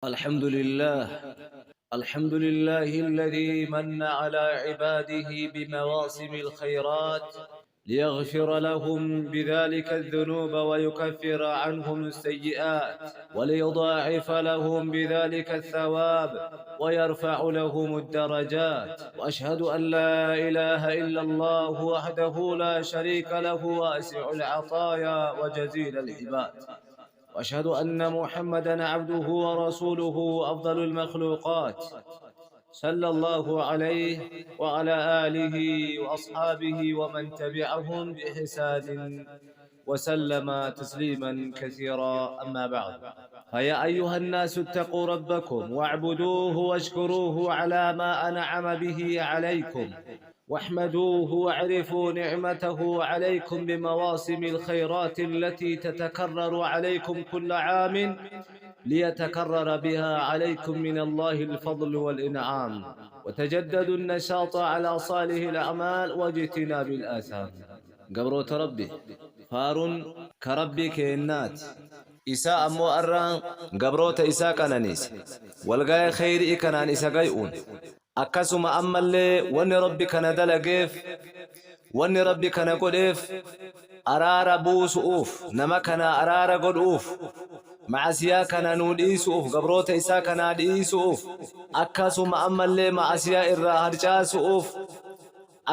الحمد لله، الحمد لله الذي من على عباده بمواسم الخيرات ليغفر لهم بذلك الذنوب ويكفر عنهم السيئات وليضاعف لهم بذلك الثواب ويرفع لهم الدرجات. واشهد ان لا اله الا الله وحده لا شريك له واسع العطايا وجزيل العباد. واشهد ان محمدا عبده ورسوله افضل المخلوقات، صلى الله عليه وعلى اله واصحابه ومن تبعهم باحسان وسلم تسليما كثيرا. اما بعد، فيا ايها الناس اتقوا ربكم واعبدوه واشكروه على ما انعم به عليكم، واحمدوه واعرفوا نعمته عليكم بمواسم الخيرات التي تتكرر عليكم كل عام ليتكرر بها عليكم من الله الفضل والإنعام، وتجددوا النشاط على صالح الأعمال واجتناب الآثام. Gabroota Rabbi, faaruun ka Rabbii keennaati. Isaa ammoo arra gabroota isaa qananiise, walgaya kheyri'i kanaan isa gay'uun. Akkasuma ammallee wanni Rabbi kana dalageef, wanni Rabbi kana godheef, araara buusu'uuf, nama kanaa araara godhu'uuf, ma'asiyaa kana nuu dhiisu'uuf, gabroota isaa kanaa dhiisu'uuf, akkasuma ammallee ma'asiyaa irraa harcaasu'uuf,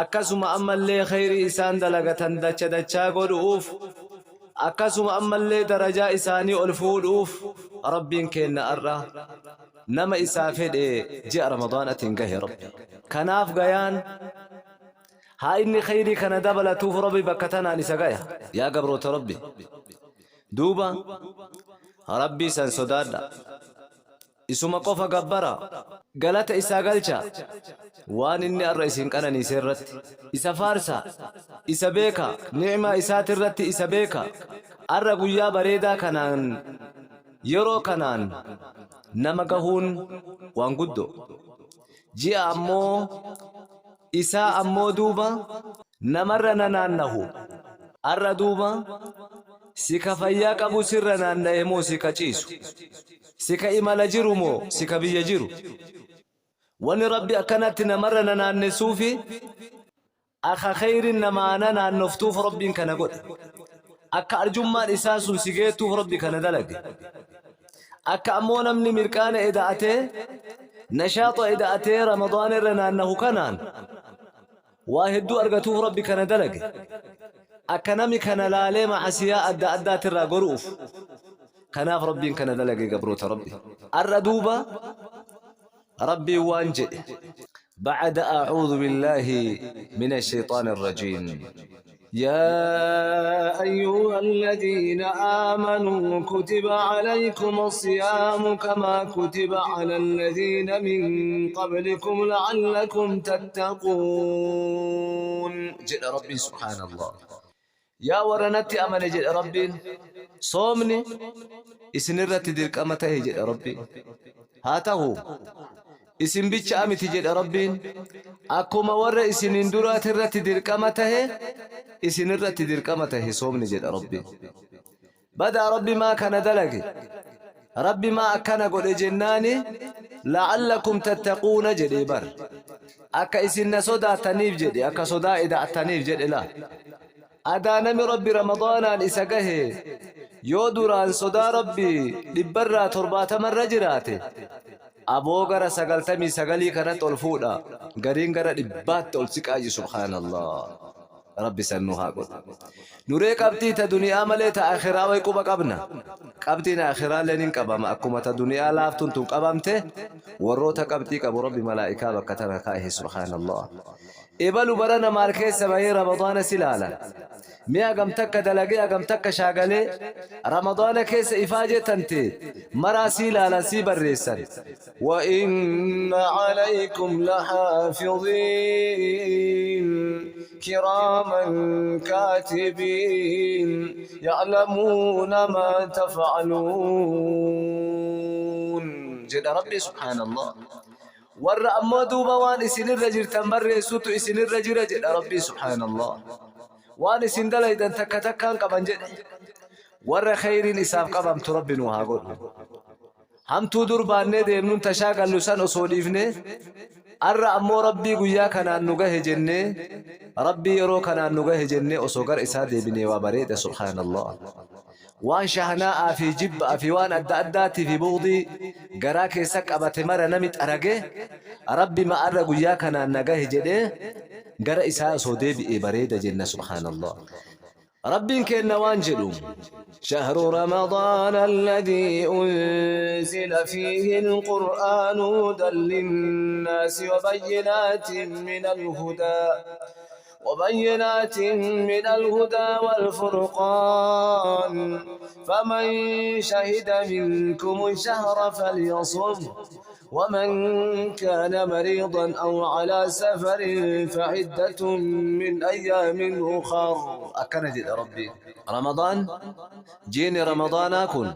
akkasuma ammallee kheyrii isaan dalagatan dacha dachaa godhu'uuf, akkasuma ammallee darajaa isaanii ol fuudhuuf Rabbiin keenna ar'a nama isaa fedhe ji'a Ramadaanatiin gahe. Rabbi kanaaf gayaan haa inni kheyrii kana dabalatuuf Rabbi bakka tanaan isa gaya. Yaa gabroota Rabbi, duuba Rabbii san sodaadha, isuma qofa gabbara, galata isaa galcha waan inni arra isin qananiise irratti. Isa faarsa, isa beeka, ni'maa isaati irratti isa beeka. Arra guyyaa bareedaa kanaan, yeroo kanaan nama gahuun waan guddo. Ji'a ammoo isaa ammoo duuba namarra nanaannahu. Arra duuba si ka fayyaa qabu sirra naanna'e moo si ka ciisu, si ka imala jiru moo si ka biyya jiru? Wani Rabbi akkanatti namarra nanaannessuufi akka kheyrin namaa nanaannoftuuf Rabbiin kana godhe. Akka arjummaan isaa sun si geettuuf Rabbi kana dalage. Akka ammoo namni mirqaana eda'atee, nashaaxa eda'atee Ramadaana irra naannahu kanaan waa hedduu argatuuf Rabbi kana dalage. Akka nami kana laalee macasiyaa adda addaatirraa goru'uuf. Kanaaf Rabbiin kana dalage, gabroota Rabbi. Arra duuba Rabbiin waan jedhe: بعد أعوذ بالله من الشيطان الرجيم، يا أيها الذين آمنوا كتب عليكم الصيام كما كتب على الذين من قبلكم لعلكم تتقون. Jedha Rabbi سبحان الله. Yaa warra natti amane, jedha Rabbiin, soomni isinirratti dirqama ta'e, jedha Rabbiin. Haa ta'u, isin bicha miti, jedha Rabbiin, akkuma warra isinin duraati irratti dirqama tahe isinirratti dirqama tahe soomni, jedha Rabbiin. Badaa Rabbi maa kana dalage, Rabbi maa akkana godhe jennaani, لعلكم تتقون jedhe bar. Akka isin na sodaataniif jedhe, akka sodaa ida'ataniif jedhe. La adaa nami Rabbi Ramadaanaan isa gahe yoo duraan sodaa Rabbi 70% jiraate, aboo gara 99 kanatti ol fuudha, gariin gara 100tti ol siqaayi. Subhaanallah, Rabbi san nu haa godhu. Nuree qabxii ta duniyaa malee ta akhiraa way quba qabna. Qabxiin akhiraalleen hin qabama akkuma ta duniyaa laaftuun tun qabamte. Warroota qabxii qabu Rabbi malaa'ikaa bakka tana kaa'e. Subhaanallah. Ebalu barana maal keessa bahee Ramadaana si laalan. Mi'a hagam takka dalagee, hagam takka shaagalee Ramadaana keessa ifaajee tante maraa sii laalan, sii barreessan. وإن عليكم لحافظين كراما كاتبين يعلمون ما تفعلون، jedha Rabbi سبحان الله. Warra ammoo duuba waan isinirra jirtan barreessutu isinirra jira, jedha Rabbi سبحان الله. Waan isin dalaydan takka takkaan qaban jedhe. Warra kheyriin isaaf qabamtu Rabbi nu haa godhu. Hamtuu dur baannee deemnuun tashaakallu san osoo dhiifnee, arra ammoo Rabbii guyyaa kanaan nu gahe jennee, Rabbii yeroo kanaan nu gahe jennee osoo gara isaa deebinee waa bareeda, subhaanallah. Waan shahnaa'aa fi jibba'a fi waan adda addaatii fi bughdii garaa keessa qabate mara nami xaragee, Rabbi ma arra guyyaa kanaan na gahe jedhee gara isaa osoo deebi'ee bareeda jenna, subhaanallah. Rabbiin keenna waan jedhu: شهر رمضان الذي أنزل فيه القرآن هدى للناس وبينات من الهدى والفرقان، فمن شهد منكم الشهر فليصم، ومن كان مريضا أو على سفر فعدة من أيام أخر. Akkana jedha Rabbi. Ramadaan, jiini Ramadaanaa kun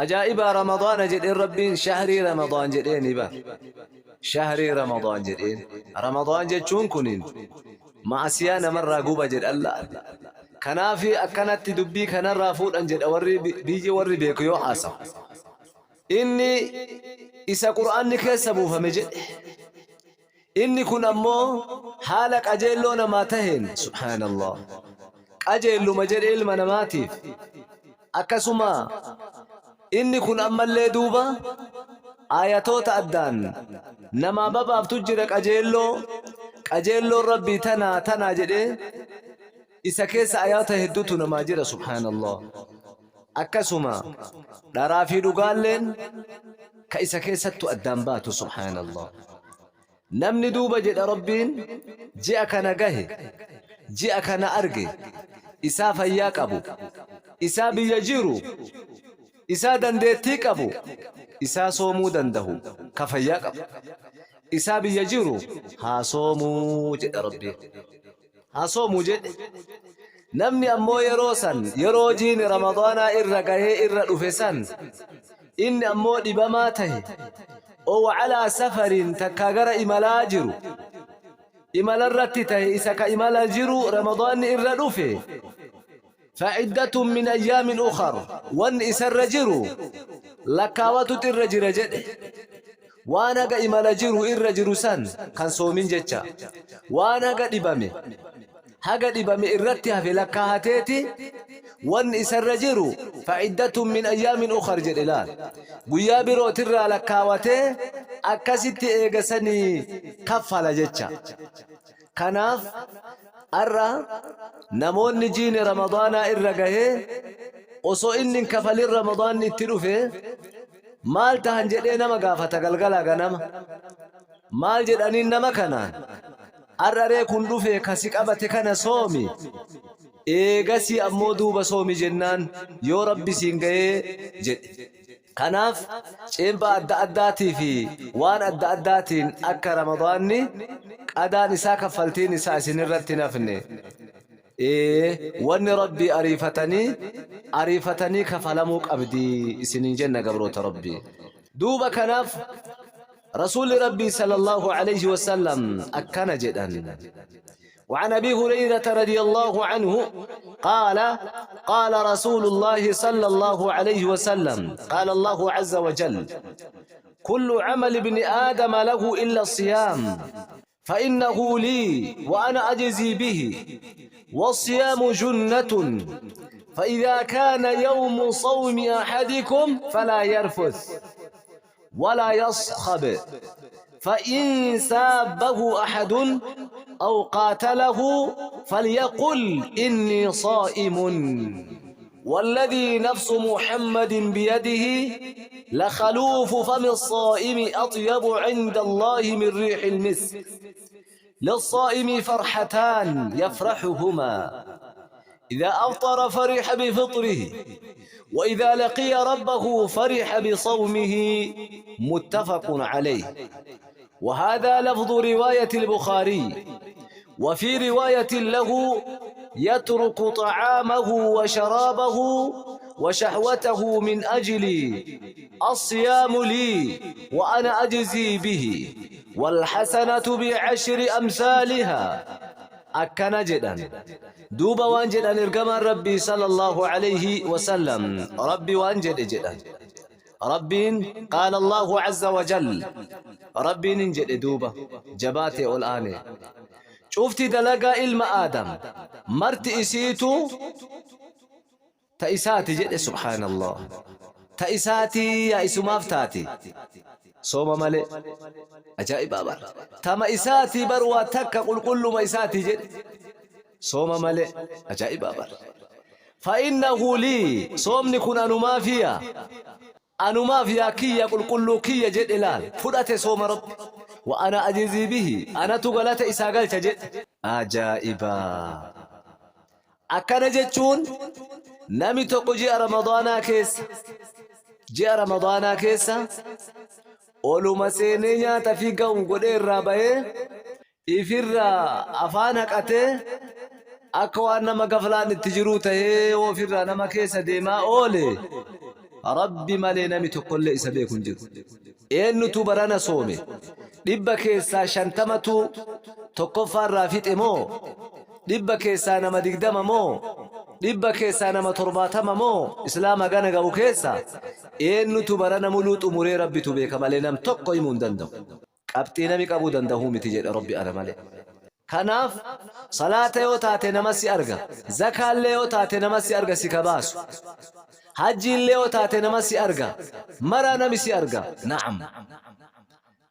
ajaa'iba. Ramadaana jedheen Rabbiin, shahrii Ramadaan jedheeni bar, shahrii Ramadaan jedheen. Ramadaan jechuun kunin ma'asiyaa namarraa guba jedha Allah. Kanaafi akkanatti dubbii kanarraa fuudhan jedha warri biyyi, warri beeku yoo haasawu. Inni isa Qur'aanni keessa buufame jedhe. Inni kun ammoo haala qajeelloo namaa taheen, subhaanallah, qajeelluma jedhe ilma namaatiif. Akkasuma inni kun ammallee duuba ayatoota addaan namaa babaaftu jira. Qajeelloo, qajeelloon Rabbii tanaa tanaa jedhee isa keessa ayata hedduutu namaa jira, subhaanallah. Akkasuma dharaa fi dhugaalleen ka isa keessattu addaan baatu, subhaanallah. Namni duuba jedha Rabbiin ji'a kana gahe, ji'a kana arge, isaa fayyaa qabu, isaa biyya jiru, isaa dandeettii qabu, isaa soomuu dandahu, ka fayyaa qabu, isaa biyya jiru haa soomuu jedha Rabbiin. Haa soomuu jedhe. Namni ammoo yeroo san, yeroo jiini Ramadaanaa irra gahee irra dhufe san, inni ammoo dhibamaa tahe, أو على سفر, takkaa gara imalaa jiru, imalarratti tahe, isa ka imala jiru Ramadaanni irra dhufe, فعدة من أيام أخر, wan isarra jiru lakkaawatu irra jira jedhe. Waan haga imala jiru irra jiru san kan soomin jecha, waan haga dhibame, haga dhibame irratti hafe lakkaahateeti wanni isarra jiru. فعدة من أيام أخر jedhe. Laal, guyyaa birootirraa lakkaawatee akkasitti eegasanii kaffala jecha. Kanaaf arra namoonni jiini Ramadaanaa irra gahee osoo inni hin kafalin Ramadaanni itti dhufe maal tahan jedhee nama gaafata galgalaa ganama. Maal jedhaniin nama kanaan? Ar'aree kun dhufe kasi qabate kana soomi, eegasii ammoo duuba soomi jennaan, yoo Rabbi siin gahee jedhe. Kanaaf ceempha adda addaatii fi waan adda addaatiin akka Ramadaanni qadaan isaa, kaffaltiin isaa isin irratti nafne, wanni Rabbii ariifatanii ariifatanii kafalamuu qabdi isiniin jenna, gabroota Rabbii. Duuba kanaaf Rasuulli Rabbii صلى الله عليه وسلم akkana jedhan: وعن ابي هريره رضي الله عنه قال: قال رسول الله صلى الله عليه وسلم: قال الله عز وجل: كل عمل ابن ادم له الا الصيام، فانه لي وانا اجزي به، والصيام جنه، فاذا كان يوم صوم احدكم فلا يرفث ولا يصخب، فإن سابه أحد أو قاتله فليقل إني صائم. والذي نفس محمد بيده لخلوف فم الصائم أطيب عند الله من ريح المسك. للصائم فرحتان يفرحهما: إذا أفطر فرح بفطره، وإذا لقي ربه فرح بصومه. متفق عليه. وهذا لفظ رواية البخاري. وفي رواية له: يترك طعامه وشرابه وشهوته من أجلي، الصيام لي وأنا أجزي به، والحسنة بعشر أمثالها. Akkana jedhan duuba. Waan jedhan ergamaan Rabbii صلى الله عليه وسلم, Rabbi waan jedhe jedhan. Rabbiin qaala Allaahu azza wa jal, Rabbiin hin jedhe duuba jabaatee ol aane. Cufti dalagaa ilma Aadam marti isiitu ta isaati jedhe. Subhaanallah, ta isaatii yaa isumaaf taati, sooma malee. Ajaa'ibaa bar, tama isaatii bar, waa takka qulqulluma isaatii jedhe, sooma malee. Ajaa'ibaa bar. Fa'innahu lii, soomni kun anumaafiya, anumaaf yaa kiyya, qulqulluu kiyya jedhe. Laal, fudhate sooma Rabbi. Wa ana ajzii bihi, anatu galata isaa galcha jedhe. Ajaa'ibaa! Akkana jechuun nami tokko ji'a Ramadaanaa keessa oluma seenee nyaata fi ga'u godhee irraa bahee ifirraa afaan haqatee akka waan nama gaflaan itti jiruu tahee ofirraa nama keessa deemaa oole, Rabbi malee nami tokkollee isa beeku hin jiru. Eenyutu barana soome? 50% tokkoffaarraa fixe moo, 20% 20 moo, 70% moo, islaama gana ga'u keessa eenyutu barana muluu xumuree? Rabbitu beeka malee nam tokko himuu hin danda'u. Qabxii nami qabuu danda'uu miti jedhe Rabbi ana malee. Kanaaf salaata yoo taate nama si arga, zakaallee yoo taate nama si arga si kabaasu, hajjiillee yoo taate nama si arga, maraa nami si arga. Na'am.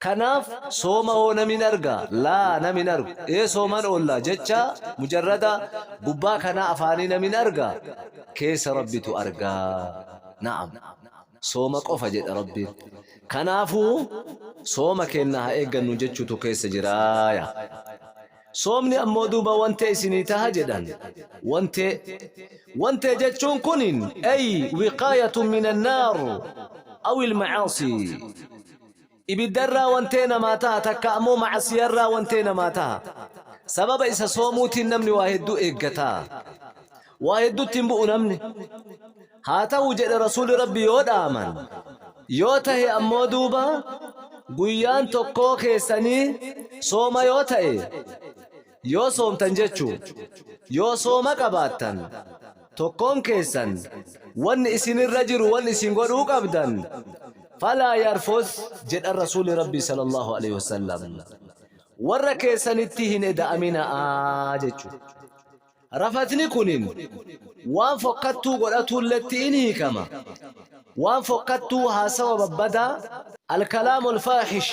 Kanaaf sooma hoo namin arga? Laa, namin argu. Ee, sooman oolla jecha mujarrada gubbaa kanaa afaanii namin arga, keessa Rabbitu argaa. Na'am. Sooma qofa jedha Rabbiin. Kanaafuu sooma keenna haa eeggannu jechuutu keessa jiraaya. Soomni ammoo duuba wantee isinii taha jedhan. Wantee, wantee jechuun kunin ay wiqaayatun min annaar aw ilmacaasii. Ibiddarraa wantee namaa taha, takka ammoo macasiyarraa wantee namaa taha. Sababa isa soomuutiin namni waa hedduu eeggataa. Waa hedduutti hin bu'u namni. Haa ta'u jedhe Rasuulli Rabbi yoo dhaaman. Yoo tahe ammoo duuba guyyaan tokkoo keessanii sooma yoo ta'e, yoo soomtan jechuu, yoo sooma qabaattan, tokkoon keessan wanni isinirra jiru, wanni isin godhuu qabdan, falaa yarfus jedhan Rasuulli Rabbii sallallahu alaihi wasallam, warra keessanitti hin eda'aminaa jechuu. Rafatni kunin waan fokkattuu godhatuulletti in hiikama. Waan fokkattuu, haasawa babbadaa, alkalaamul faahish,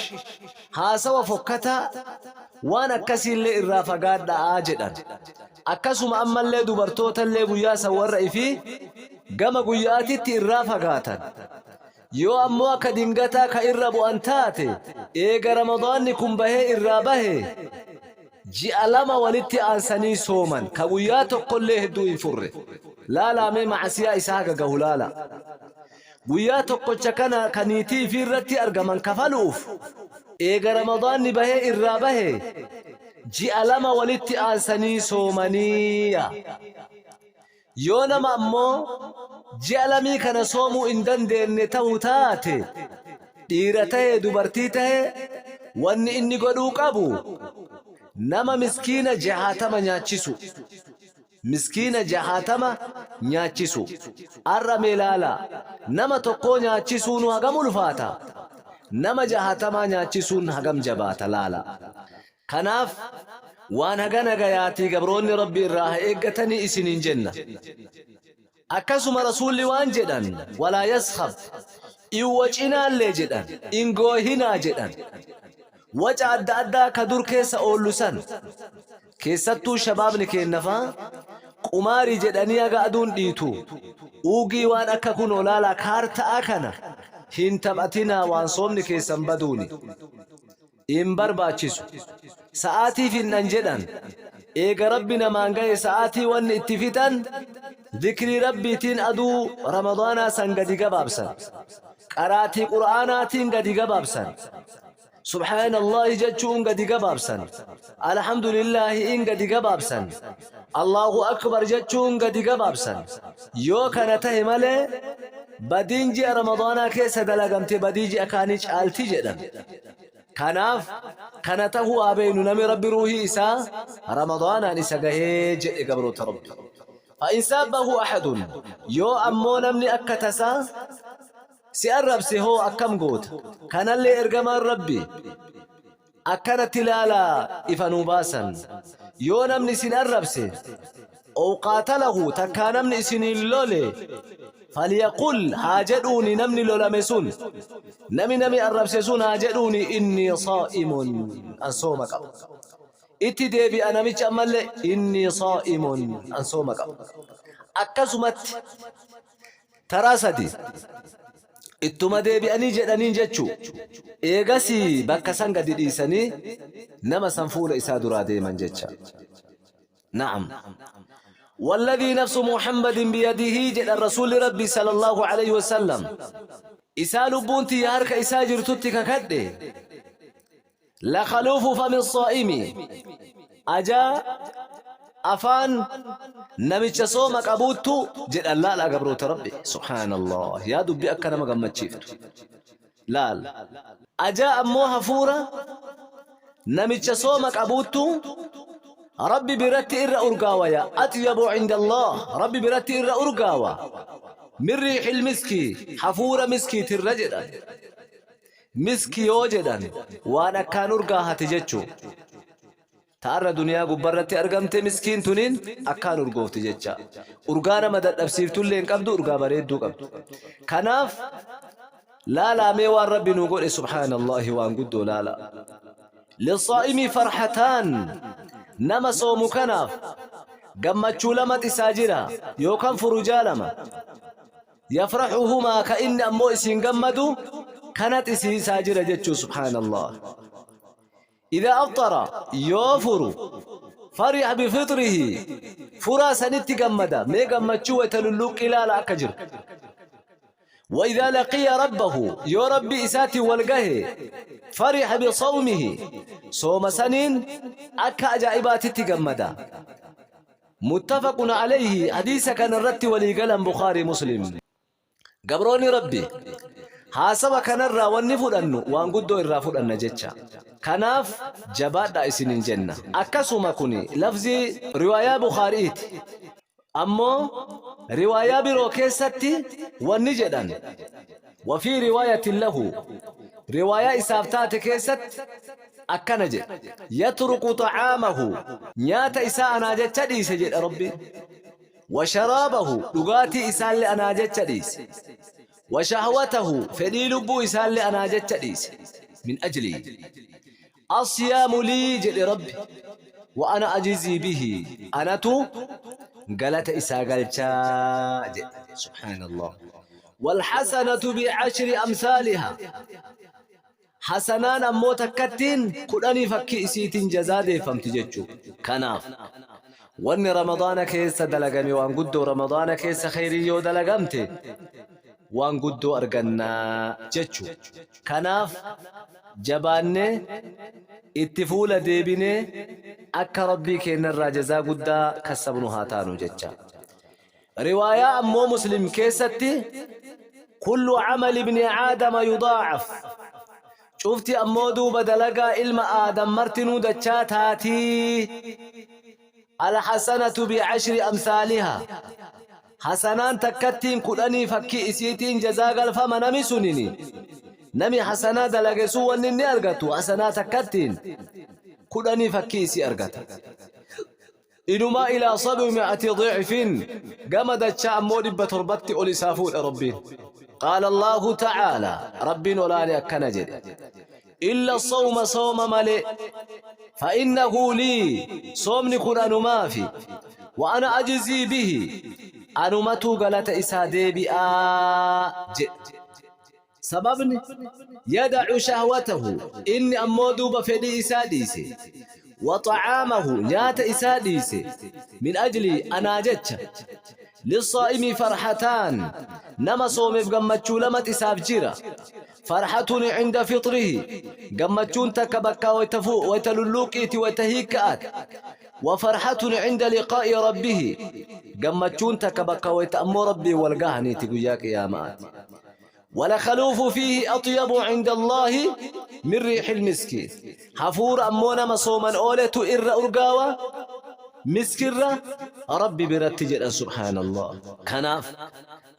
haasawa fokkataa, waan akkasiillee irraa fagaadhaa jedhan. Akkasuma ammallee dubartootallee guyyaa san warra ifii gama guyyaatitti irraa fagaatan. Yoo ammoo akka dingataa ka irra bu'an taate, eega Ramadaanni kun bahee irraa bahe ji'a 2 walitti aansanii sooman ka guyyaa tokkollee hedduu hin furre. Laalaamee macasiyaa isaa haga gahu laala. Guyyaa tokkocha kana ka niitii ifii irratti argaman kafalu'uuf eega Ramadaanni bahee irraa bahe ji'a 2 walitti aansanii soomaniiya. Yoo nama ammoo ji'a lamii kana soomuu hin dandeenye ta'u taate, dhiira tahe dubartii tahe, wanni inni godhuu qabu nama miskiina 60 nyaachisu. Miskiina 60 nyaachisu. Arra mee laala, nama tokkoo nyaachisuun hagam ulfaata, nama 60 nyaachisuun hagam jabaata laala. Kanaaf waan hagana gayaatii gabroonni Rabbi irraa haa eeggatanii isiniin jenna. Akkasuma Rasuulli waan jedhan, walaa yaskhab, in wacinaallee jedhan, in goohinaa jedhan. Waca adda addaa ka dur keessa oollu san, keessattuu shabaabni keennafaa qumaarii jedhanii haga aduun dhiitu uugii waan akka kun olaalaa kaarta'a kana hin taphatinaa, waan soomni keessan baduuni. Hin barbaachisu. Sa'aatii finnan jedhan. Eega Rabbi namaan gahe sa'aatii wanni itti fixan dhikrii Rabbiitiin aduu Ramadaanaa san gadi gabaabsan. Qaraatii Qur'aanaatiin gadi gabaabsan. Subhaanallahi jechuun gadi gabaabsan. Alhamdulillaahi in gadi gabaabsan. Allahu akbar jechuun gadi gabaabsan. Yoo kana tahe malee badiin ji'a Ramadaanaa keessa dalagamte badii ji'a kaanii caalti jedhan. Kanaaf kana tahuu haa beeynu nami Rabbi ruuhii isaa Ramadaanaan isa gahee jedhe, gabroota Rabbi. Fa'in saabbahu ahadun, yoo ammoo namni akka tasaa si arrabse hoo akkam goota? Kanallee ergamaan Rabbi akkanatti ilaalaa ifa nuu baasan. Yoo namni isin arrabse, ow qaatalahu, takkaa namni isiniin lole, falyaqul, haa jedhuuni namni lolame sun, nami nami arrabse sun haa jedhuuni, innii saa'imun, an sooma qaba. Itti deebi'a namichi ammallee, innii saa'imun, an sooma qaba. Akkasumatti taraa sadi ittuma deebi'anii jedhaniin jechuu. Eegasii bakka san gadi dhiisanii nama san fuula isaa duraa deeman jecha. Na'am. Walladhii nafsu Muhammadin biyadihii jedhan Rasuulli Rabbii sallallahu alayhi wasallam. Isaa lubbuun tiyya harka isaa jirtutti kakadhe. Lakhaluufu fami saa'imi, ajaa afaan namicha sooma qabuuttu jedhan. Laala gabroota Rabbi, subhaanallah, yaa dubbi akka nama gammachiiftu laal. Ajaa ammoo hafuura namicha sooma qabuuttu Rabbi biratti irra urgaawaya, atyabu cinda Allah, Rabbi biratti irra urgaawa, min riixil miski, hafuura miskiitirra jedhan. Miski yoo jedhan waan akkaan urgaahate jechu. Ta arra duniyaa gubbarratti argamte miskiin tuniin akkaan urgoofti jecha. Urgaa nama dadhabsiiftullee hin qabdu, urgaa bareedduu qabdu. Kanaaf laalaa mee waan Rabbi nuu godhe, subhaanallaahi, waan guddoo laala. Lissaa'imi farhataan, nama soomu kanaaf gammachuu lama isaa jira yookaan furujaa lama. Yafraxuhumaa, ka inni ammoo isiin gammadu kanat isiisaa jira jechuu, subhaanallah. Idaa afxara, yoo furu, fariha bifixrihi, furaa sanitti gammada. Mee gammachuu wayta lulluuqqii laala akka jiru. Waidaa laqiya rabbahu, yoo rabbii isaatiin wal gahe, fariha bisawmihi, sooma saniin akka ajaa'ibaatitti gammada. Muttafaqun alayhi, hadiisa kana irratti walii galan Bukhaarii Muslim. Gabroonni Rabbi, haasawa kanarraa wanni fudhannu waan guddoo irraa fudhanna jecha. Kanaaf jabaadhaa isiniin jenna. Akkasuma kuni lafzii riwaayaa Bukhaariiti. Ammoo riwaayaa biroo keessatti wanni jedhan, wafii riwaayatin lahu, riwaayaa isaaf taate keessatti akkana jedha, yatruku xa'aamahu, nyaata isaa anaa jecha dhiise jedha Rabbiin, wa sharaabahu, dhugaatii isaallee anaa jecha dhiise, wa shahwatahu, fedhii lubbuu isaallee anaa jecha dhiise, min ajlii. Asiyaamu lii jedhe Rabbi, wa ana ajizii bihi, anatu galata isaa galchaa jedhe, subhaanallah. Walhasanatu bi'ashri amsaaliha, hasanaan ammoo takkattiin 10 fakkii isiitiin jazaa deeffamti jechuu. Kanaaf wanni Ramadaana keessa dalagame waan guddoo. Ramadaana keessa kheyriin yoo dalagamte waan guddoo argannaa jechuu. Kanaaf jabaannee itti fuula deebinee akka Rabbii keennarraa jazaa guddaa kassabnu haa taanu jecha. Riwaayaa ammoo Muslim keessatti, kullu camali ibni aadama yudaacaf, cufti ammoo duuba dalagaa ilma aadam martinuu dachaa taatii, alhasanatu bi'ashri amsaaliha, hasanaan takkattiin 10 fakkii isiitiin jazaa galfama. Nami sunini, nami hasanaa dalage sun, wanni inni argatu hasanaa takkattiin 10 fakkii isii argata. Inumaa ilaa sab'imi'ati dicfin, gama dachaa ammoo 700tti ol isaa fuudha Rabbiin. Qaala Allaahu ta'aalaa, Rabbiin olaane akkana jedhe, illa sawma, sooma malee, fa innahu lii, soomni kun anumaafi, wa ana ajzii bihi, anumatu galata isaa deebi'aa jedhe. Sababni, yada'u shahwatahu, inni ammoo duuba fedhii isaa dhiise, wa xa'aamahu, nyaata isaa dhiise, min ajlii, anaa jecha. Lissaa'imi farhataan, nama soomeef gammachuu lamat isaaf jira. Farhatun cinda fixrihi, gammachuun takka bakka wayta lulluuqiiti, wayta hiikka'aat, wa farhatun cinda liqaa'i rabbihi, gammachuun takka bakka wayta ammoo Rabbiin wal gahaniiti, guyyaa qiyaama'aati. Walakhaluufu fiihi axyabu cinda Allaahi min riixil miski. Hafuura ammoo nama sooman ooletu irra urgaawa. Miskirra Rabbi biratti jedhan, subhaanallah. Kanaaf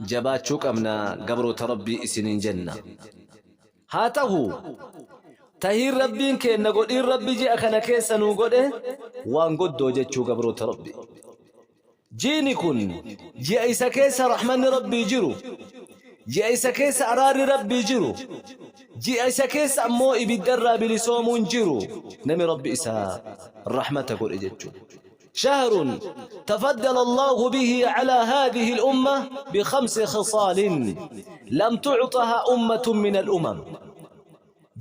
jabaachuu qabna, gabroota Rabbii isiniin jenna. Haa tahu, tahiin Rabbiin keenna godhiin Rabbi ji'a kana keessa nuu godhe waan guddoo jechuu, gabroota Rabbi. Jiini kun ji'a isa keessa rahmanni Rabbii jiru, ji'a isa keessa araarri Rabbii jiru, ji'a isa keessa ammoo ibiddarraa bilisoomuun jiru, nami Rabbi isaa rahmata godhe jechuu. شهر تفضل الله به على هذه الأمة بخمس خصال لم تعطها أمة من الأمم.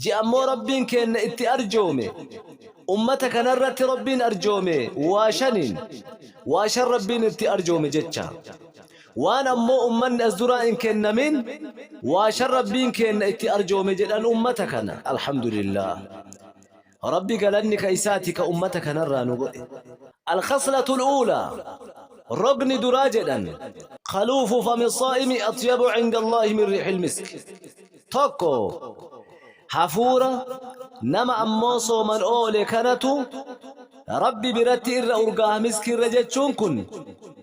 Ji'a ammoo Rabbiin kenna itti arjoome ummata kanarratti, Rabbiin arjoome waa shaniin, waa shan Rabbiin itti arjoome jecha. Waan ammoo ummanni as duraa hin kennamin waa shan Rabbiin kenna itti arjoome jedhan ummata kana. Alhamdulillah, Rabbi galanni ka isaati ka ummata kanarraa nu godhe. الخصلة الأولى, rogni duraa jedhan, خلوف فم الصائم أطيب عند الله من ريح المسك. Tokko, hafuura nama ammoo sooman oole kanatu Rabbi biratti irra urgaaha miskirra jechuun kun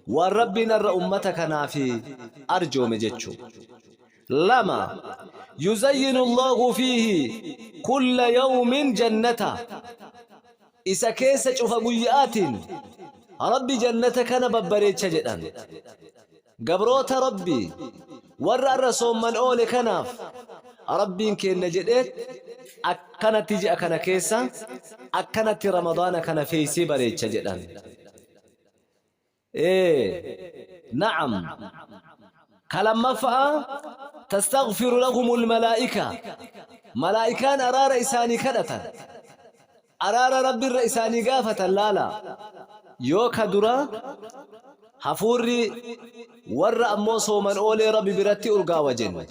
waan Rabbiin irra ummata kanaaf arjoome jechuu. Lama, يزين الله فيه كل يوم جنة. Isa keessa cufa guyyaatiin Rabbi jannata kana babbareecha jedhan. Gabroota Rabbi, warra irra soomman oole kanaaf Rabbiin kenna jedhee akkanatti ji'a kana keessa akkanatti Ramadaana kana feeysee bareecha jedhan. Na'am, kalammaffaa, تستغفر لهم الملائكة. Malaa'ikaan araara isaanii kadhatan, araara Rabbi irra isaanii gaafatan. Laala, yoo ka dura hafuurri warra ammoo sooman oolee Rabbi biratti urgaawa jenne,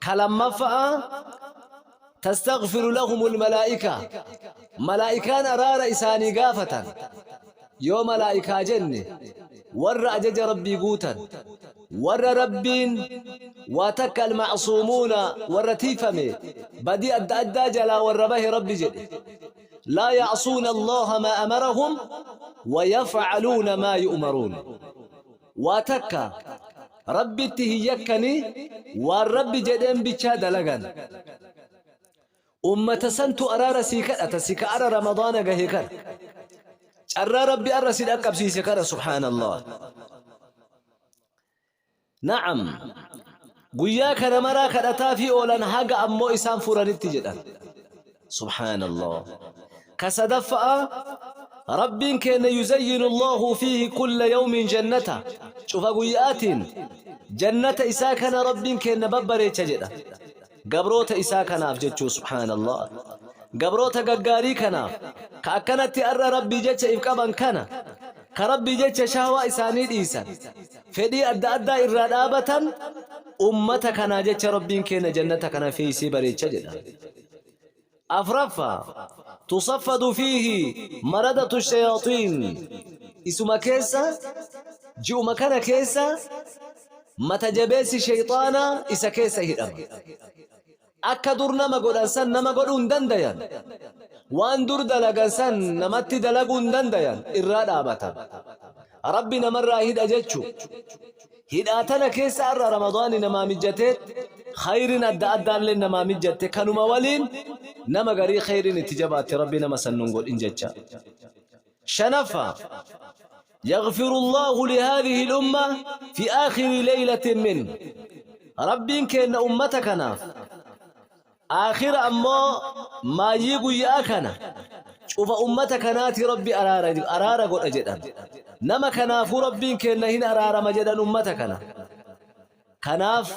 ka lammaffaa, تستغفر لهم الملائكة, malaa'ikaan araara isaanii gaafatan. Yoo malaa'ikaa jenne, warra ajaja Rabbii guutan, warra Rabbiin waa takka المعصومون, warra tiifame, badii adda addaa jalaa warra bahe Rabbi jedhe, لا يعصون الله ما أمرهم ويفعلون ما يؤمرون. Waa takka Rabbitti hin yakkanii, waan Rabbi jedheen bichaa dalagan. Ummata santu araara sii kadhata, si ka ara Ramadaana gahe kana, carraa Rabbi arra si dhaqqabsiise kana, subhaanallah. Na'am, guyyaa kana maraa kadhataa fi oolan haga ammoo isaan furanitti jedhan, subhaanallah. Ka sadaffa'a, Rabbiin keenya يزين الله فيه كل يوم جنة. Cufa guyyaatiin jannata isaa kana Rabbiin keenya babbareecha jedha gabroota isaa kanaaf jechuu, subhaanallah. Gabroota gaggaarii kanaaf, ka akkanatti arra Rabbii jecha if qaban kana, ka Rabbii jecha shahwaa isaanii dhiisan, fedhii adda addaa irraa dhaabatan, ummata kanaa jecha Rabbiin keenya jannata kana feeysee bareecha jedha. Afraffaa, تصفد فيه مردة الشياطين. Isuma keessa, ji'uma kana keessa, mata jabeessi shayxaana isa keessa hidhama. Akka dur nama godhan san nama godhuu hin dandayan, waan dur dalagan san namatti dalaguu hin dandayan, irraa dhaabatan. Rabbi namarraa hidha jechu. Hidhaa tana keessa har'a Ramadaani namaa mijjatee, khayriin adda addaallee namaa mijjatte. Kanuma waliin nama garii khayriin itti jabaatte, Rabbi nama san nun godhin jecha. Shanaffaa, يغفر الله لهذه الأمة في آخر ليلة منه. Rabbiin kenna ummata kanaaf aakhira ammoo maayyii guyyaa kana cufa ummata kanaati Rabbi araara godha jedhan. Nama kanaafuu Rabbiin kenna hin araarama jedhan ummata kana. Kanaaf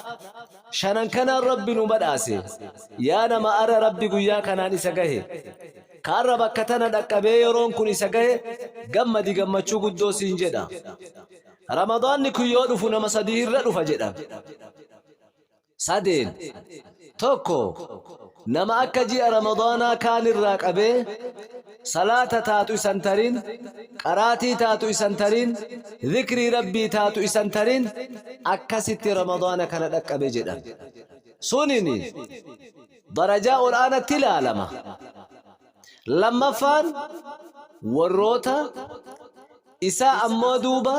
shanan kanaan Rabbi nu badhaase. Yaa nama ara Rabbi guyyaa kanaan isa gahe, kaarra bakka tana dhaqqabee yeroon kun isa gahe, gammadi, gammachuu guddoo siin jedha. Ramadaanni kun yoo dhufu nama sadii irra dhufa jedha. Sadeen tokko, nama akka ji'a Ramadaanaa kaan irraa qabee salaata taatu isan tarin, qaraatii taatu isan tarin, zikrii Rabbii taatu isan tarin, akkasitti Ramadaana kana dhaqqabe jedhan. Sunini darajaa ol aanatti ilaalama. Lammaffaan, warroota Isaa ammoo duuba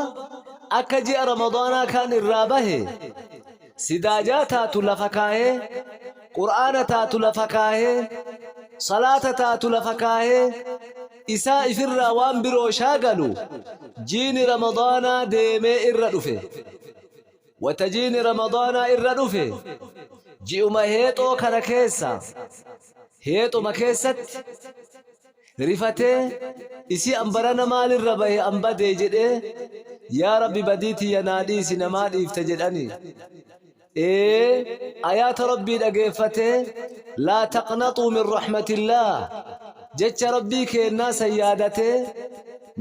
akka ji'a Ramadaanaa kaan irraa bahe sidaajaa taatu lafa kaahee, Qur'aana taatu lafa kaahee, salaata taatu lafa kaahee, isaa ifirraa waan biroo shaagalu jiini Ramadaanaa deemee irra dhufe. Wata jiini Ramadaanaa irra dhufe ji'uma heexoo kana keessa heexuma keessatti rifatee isii an barana maalirra bahe an badee jedhee, yaa Rabbi badii tiyya naa dhiisi, namaa dhiifte jedhani. Ee, ayaata Rabbii dhageeffatee, laa taqnaxuu min rahmatillaah jecha Rabbii keennaa san yaadatee,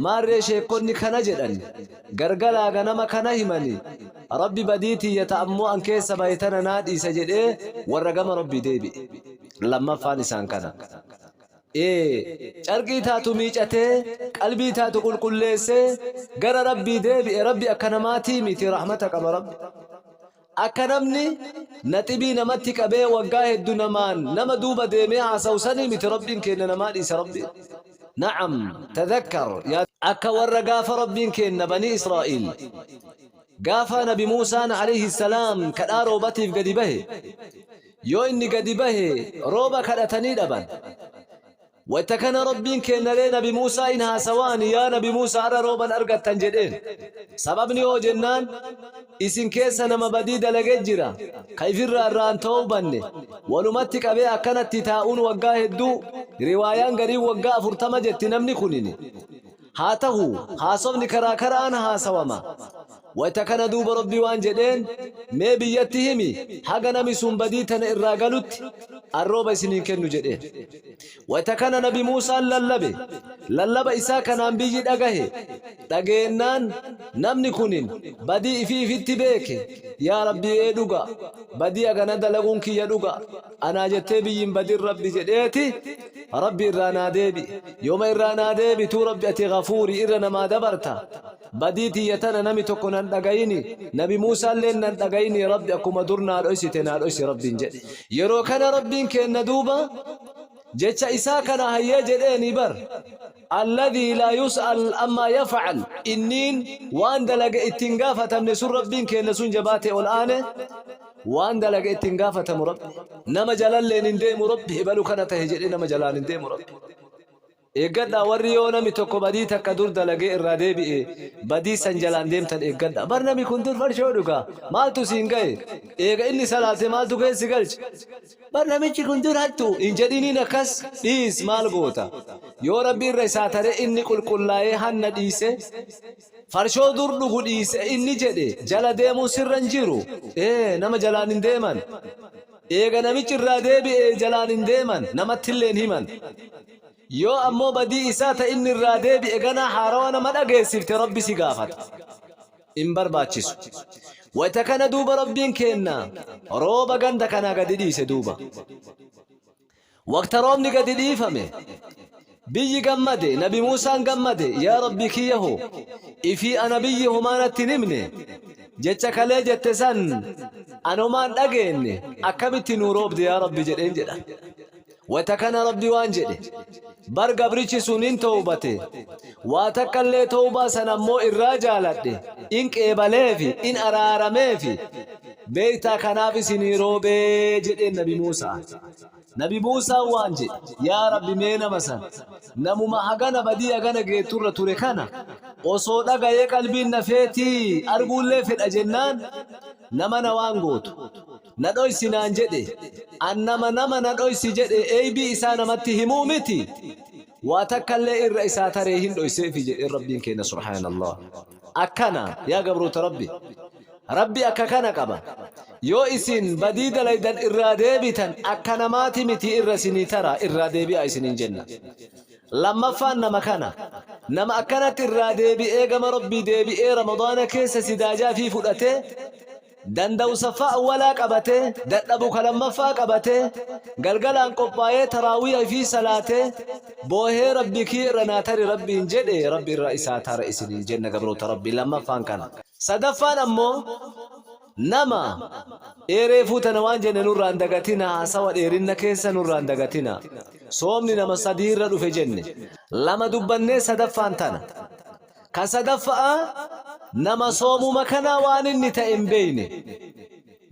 maarree sheekkonni kana jedhan gargalaa ganama kana himani, Rabbi badii tiyya ta ammoo an keessa bahe tana naa dhiisa jedhee warra gama Rabbii deebi'e. Lammaffaan isaan kana. Ee, carqii taatu miicatee, qalbii taatu qulqulleessee gara Rabbii deebi'e. Rabbi akka namaatii miti, rahmata qaba Rabbi. Akka namni naxibii namatti qabee waggaa heddu namaan nama duuba deemee haasawu sanii miti Rabbiin keenna, namaa dhiisa Rabbiin. Na'am, tadhakkar yaa akka warra gaafa Rabbiin keenna banii Israa'iil gaafa Nabi Muusaan alayhi salaam kadhaa roobatiif gadi bahe, yoo inni gadi bahe rooba kadhatanii dhaban. Wayta kana Rabbiin keennalee Nabi Muusaa in haasawaani, yaa Nabi Muusaa, arra rooban argattan jedheen. Sababni hoo jennaan, isin keessa nama badii dalage jira, ka ifirraa irraa hin tawbanne, walumatti qabee akkanatti taa'uun waggaa hedduu, riwaayaan gariin waggaa 40 jetti namni kunini. Haa tahu, haasofni karaa karaan haasawama. Wayta kana duuba Rabbi waan jedheen, mee biyyatti himi, haga nami sun badii tana irraa galutti an rooba isin hin kennu jedheen. Wayta kana Nabi Muusaan lallabe. Lallaba isaa kanaan biyyi dhagahe. Dhageennaan namni kunin badii ifii ifitti beeke. Yaa Rabbii, ee dhuga, badii hagana dalaguun kiyya dhuga. Anaa jettee biyyi hin badin Rabbi jedheeti, Rabbi irraa naa deebi'i. Yooma irraa naa deebituu Rabbi, ati ghafuuri, irra namaa dabarta. Badii tiyya tana nami tokko nan dhagayini. Nabi Muusaalleen nan dhagayini, Rabbi, akkuma dur naa dhoysite naa dhoysi Rabbiin jedhe. Yeroo kana Rabbiin keenna duuba jecha isaa kana hayyee jedheeni bar. Alladhii laa yus'al ammaa yaf'al, inniin waan dalage itti hin gaafatamne sun, Rabbiin keenna sun jabaatee ol aane, waan dalage itti hin gaafatamu Rabbi. Nama jalalleen hin deemu Rabbi, ebalu kana tahe jedhee nama jalaan hin deemu Rabbi. Eeggadhaa, warri yoo nami tokko badii takka dur dalagee irraa deebi'e badii san jalaan deemtan eeggadha. Bar nami kun dur farshoo dhugaa, maaltu siin gahe? Eega inni salaate maaltu keessi galche? Bar namichi kun dur hattu hin jedhiniin, akkas dhiis, maal goota? Yoo Rabbi irra isaa tare, inni qulqullaa'ee hanna dhiise, farshoo dur dhugu dhiise inni jedhe jala deemuun sirra hin jiru. Ee, nama jalaan hin deeman. Eega namichi irraa deebi'e jalaan hin deeman, namattillee hin himan. Yoo ammoo badii isaa ta inni irraa deebi'e ganaa haarawa nama dhageessifte, Rabbi si gaafata. Hin barbaachisu. Wayta kana duuba Rabbiin keenna rooba ganda kanaa gadi dhiise duuba. Waqta roobni gadi dhiifame biyyi gammade, Nabi Muusaan gammade, yaa Rabbii kiyya hoo ifii ana biyyi homaa natti hin himne, jecha kalee jette san an homaan dhageenne, akkamitti nuu roobde yaa Rabbi jedheen jedha. Wayta kana Rabbi waan jedhe, bar gabrichi sun hin towbate, waa takkallee towbaa san ammoo irraa jaaladhe, in qeebaleefi, in araarameefi, beeytaa, kanaaf isinii roobee jedheen Nabi Muusaa. Nabi Muusaan waan jedhe, yaa Rabbi, mee nama san, namuma hagana badii hagana geetturra ture kana osoo dhagayee qalbiin na feetii, arguullee fedha jennaan, nama na waan gootu na dhoysi naan jedhe, an nama nama na dhoysi jedhe eybii isaa namatti himuu miti, waa takkallee irra isaa taree hin dhoyseefi jedheen Rabbiin keenna, subhaanallah. Akkana yaa gabroota Rabbi, Rabbi akka kana qaba. Yoo isin badii dalaydan irraa deebitan, akka namaati miti, irra isinii tara, irraa deebi'aa isiniin jenna. Lammaffaan nama kana, nama akkanatti irraa deebi'ee gama Rabbii deebi'ee, Ramadaana keessa sidaajaa fi fudhatee, danda'u saffaa awwalaa qabatee, dadhabu ka lammaffaa qabatee, galgalaan qophaa'ee taraawiya fi salaatee, boohee Rabbi kiyya irra naa tari Rabbiin jedhe, Rabbi irra isaa tara isiniin jenna gabroota Rabbii. Lammaffaan kana. Sadaffaan ammoo nama dheereefuu tana waan jenne nurraan dagatina, haasawa dheerinna keessa nurraan dagatina. Soomni nama sadii irra dhufe jenne. Lama dubbannee sadaffaan tana. Ka sadaffa'a nama soomuma kanaa waan inni ta'e hin beeyne.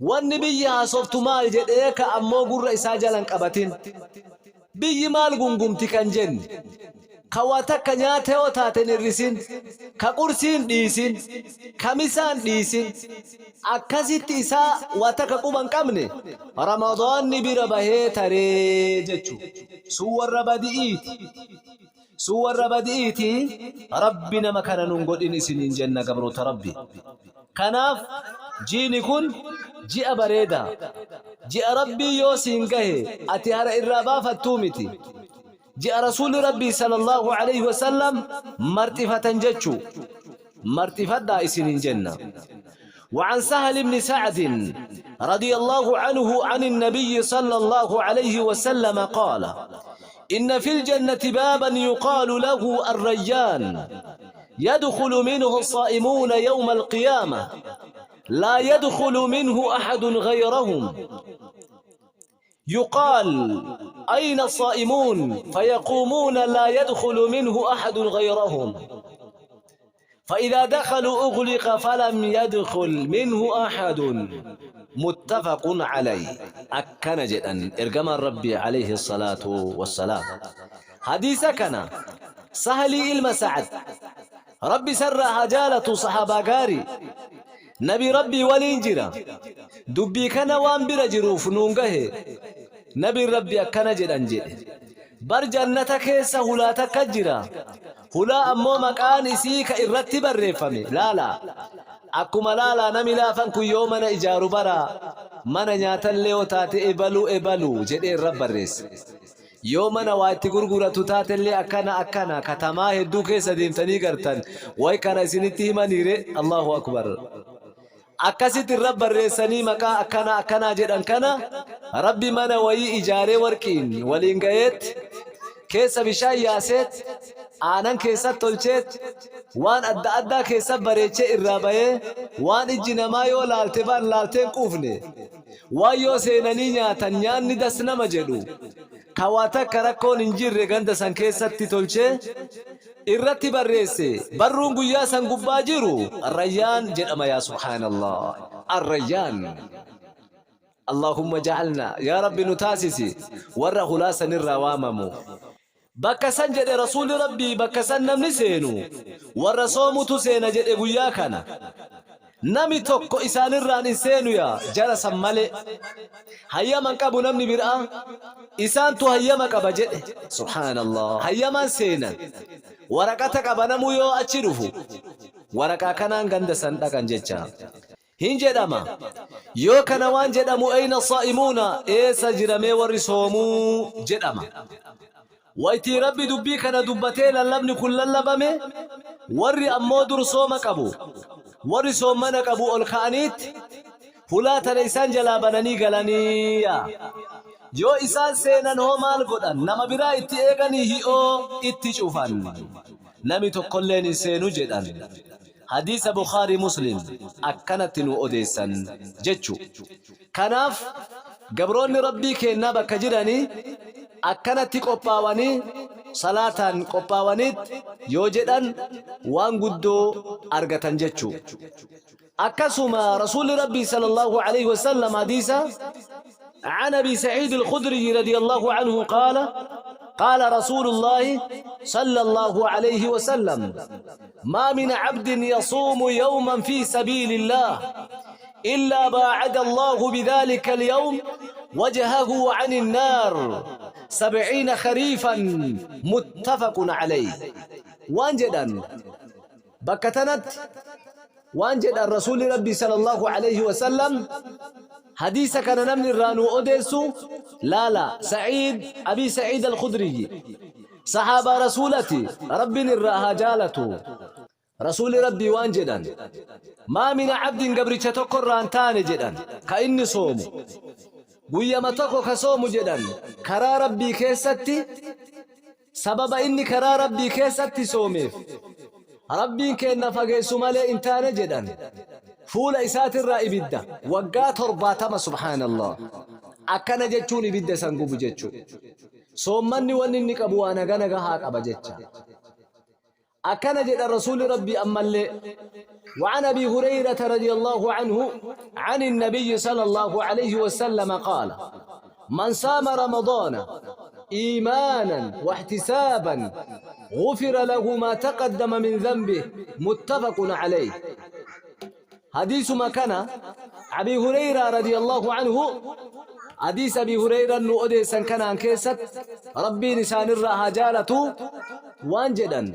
Wanni biyyi haasoftu maal jedhee ka ammoo gurra isaa jala hin qabatin. Biyyi maal gungumti kan jenne. Ka waa takka nyaata yoo taate hin hir'isin, ka qursii hin dhiisin, ka misaa hin dhiisin. Akkasitti isaa waa takka quba hin qabne Ramadaanni bira bahee taree jechu. Sun warra badi'iiti. Sun warra badi'iiti. Rabbi nama kana nun godhin isiniin jenna gabroota Rabbi. Kanaaf jiini kun ji'a bareedaa. Ji'a Rabbii yoo siin gahe ati hara irraa baafattuu miti. Ji'a Rasuulli Rabbii sallallahu aleyhi wasallam marxifatan jechu. Marxifadhaa isiniin jenna. وعن سهل بن سعد رضي الله عنه عن النبي صلى الله عليه وسلم قال إن في الجنة بابا يقال له الريان يدخل منه الصائمون يوم القيامة لا يدخل منه أحد غيرهم يقال أين الصائمون فيقومون لا يدخل منه أحد غيرهم فإذا دخلوا أغلق فلم يدخل منه أحد متفق عليه أكن جدا إرجم ربي عليه الصلاة والسلام حديث كان سهلي إلما سعد ربي سر هجالة صحابة غاري نبي ربي ولين جرا دبي كان وان بira jiruuf nuun gahe nabiin rabbi akkana jedhan jedhe bar jannata keessa hulaa takka jira hulaa ammoo maqaan isii ka irratti barreeffame laala akkuma laalaa nami laafan kun yoo mana ijaaru bara mana nyaatallee yoo taate ebaluu ebaluu jedhee irra barreesse yoo mana waa itti gurguratu taatellee akkana akkana katamaa hedduu keessa deemtanii gartan way kana isinitti himaniire Allahu akbar akkasitti irra barreessanii maqaa akkana akkanaa jedhan kana rabbi mana wayii ijaaree warqiin waliin gaheet keessa bishaan yaaseet aanan keessatti tolcheet waan adda addaa keessa bareechee irraa bahee waan ijji namaa yoo laalte baan laalteen quufne waan yoo seenanii nyaatan nyaanni das nama jedhu ka waa takka rakkoon hin jirre ganda san keessatti tolchee irratti barreesse barruun guyyaa san gubbaa jiru Arrayyaan jedhama yaa subhaanallah Arrayyaan Allahumma ja'alna yaa Rabbi nu taasisi warra hulaa sanirraa waamamu bakka san jedhe rasuulli Rabbii bakka san namni seenu warra soomutu seena jedhe guyyaa kana Nami tokko isaanirraan hin seenu yaa jara san malee. Hayyama hin qabu namni biraa. Isaantu hayyama qaba jedhe. Subhaanallah. Hayyamaan seenan. Waraqata qaba namuu yoo achi dhufu. Waraqaa kanaan ganda san dhaqan jecha. Hin jedhama. Yoo kana waan jedhamu eyna saa'imuuna eessa jiramee warri soomuu jedhama. Waytii Rabbi dubbii kana dubbatee lallabni kun lallabame, warri ammoo dur sooma qabu, warri soommana qabu ol ka'aniitti hulaa tana isaan jalaa bananii galanii yaa. Yoo isaan seenan hoo maal godhan? Nama biraa itti eeganii hi'oo itti cufan. Nami tokkolleen hin seenu jedhan. Hadiisa Bukhaarii Muslim akkanatti nuu odeessan jechu. Kanaaf gabroonni Rabbii keennaa bakka jiranii akkanatti qophaawanii salaataan qophaawaniitti yoo jedhan waan guddoo argatan jechuu. Akkasuma Rasuulli Rabbii sallallahu alaihi wasallam hadiisa عن أبي سعيد الخدري رضي الله عنه قال قال رسول الله صلى الله عليه وسلم ما من عبد يصوم يوما في سبيل الله إلا باعد الله بذلك اليوم وجهه عن النار 70 خريفا متفق عليه وانجدا بكتنت وانجد الرسول ربي صلى الله عليه وسلم حديث كان نمن الرانو أوديسو لا لا سعيد أبي سعيد الخدري صحابة رسولتي ربي الرها جالته Rasuulli Rabbii waan jedhan, Maa min abdin gabricha tokko irraa hin taane jedhan, ka inni soomu. Guyyama tokko ka soomu jedhan, karaa Rabbii keessatti sababa inni karaa Rabbii keessatti soomeef Rabbiin keenna fageessu malee hin taane jedhan. Fuula isaatirraa ibidda waggaa 70 subhaanallah. Akkana jechuun ibidda isan gubu jechuu. Soommanni wanni inni qabu waan hagana gahaa qaba jecha. Akkana jedha Rasuulli Rabbii ammallee وعن أبي هريرة رضي الله عنه عن النبي صلى الله عليه وسلم قال من صام رمضان إيمانا واحتسابا غفر له ما تقدم من ذنبه متفق عليه. حديث ما كان أبي هريرة رضي الله عنه، حديث أبي هريرة nu odeessan kanaan keessatti Rabbiin isaanirraa haa jaalatu waan jedhan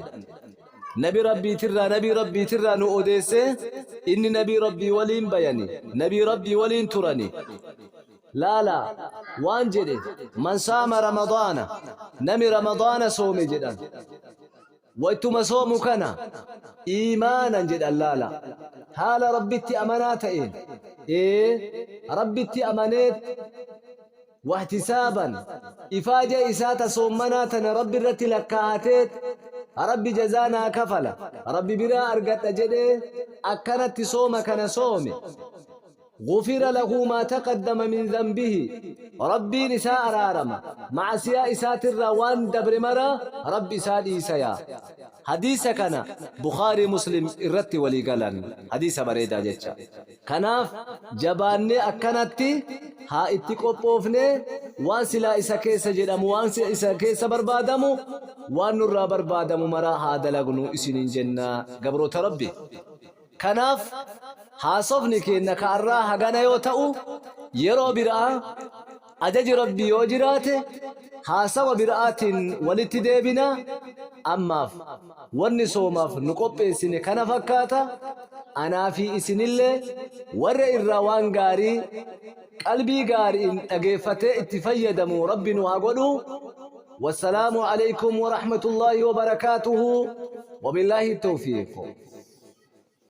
nabi Rabbiitirraa, nabii Rabbiitirraa nu odeesse. Inni nabii Rabbii waliin bayani, nabii Rabbii waliin turani. Laala, waan jedhe: من صام رمضان, nami Ramadaana soome jedhan, waytuma soomu kana إيمانا jedhan, laala, haala Rabbitti amanaa ta'een, ee Rabbitti amaneet, واحتسابا, ifaaja isaa ta soommanaa tana Rabbi irratti lakkaa'ateet, Rabbi jazaanaa kafala, Rabbi biraa argadha jedhee akkanatti sooma kana soome, غفر له ما تقدم من ذنبه, Rabbiin isaa araarama, macasiyaa isaatirraa waan dabre mara Rabbi isaa dhiisaya. Hadiisa kana Bukhaarii Muslim irratti walii galan. Hadiisa bareedaa jecha. Kanaaf jabaannee akkanatti haa itti qophoofne. Waan silaa isa keessa jedhamu, waan isa keessa barbaadamu, waan nurraa barbaadamu maraa haa dalagnu isiniin jenna, gabroota Rabbi. Kanaaf haasofni keenya ka'arraa hagana yoo ta'u, yeroo biraa ajaji Rabbii yoo jiraate haasawa biraatiin walitti deebina. Ammaaf wanni soomaaf nu qopheessine kana fakkaata. Anaa fi isinillee warra irraa waan gaarii qalbii gaariin dhageeffatee itti fayyadamu Rabbi nu haa godhu. والسلام عليكم ورحمة الله وبركاته وبالله التوفيق.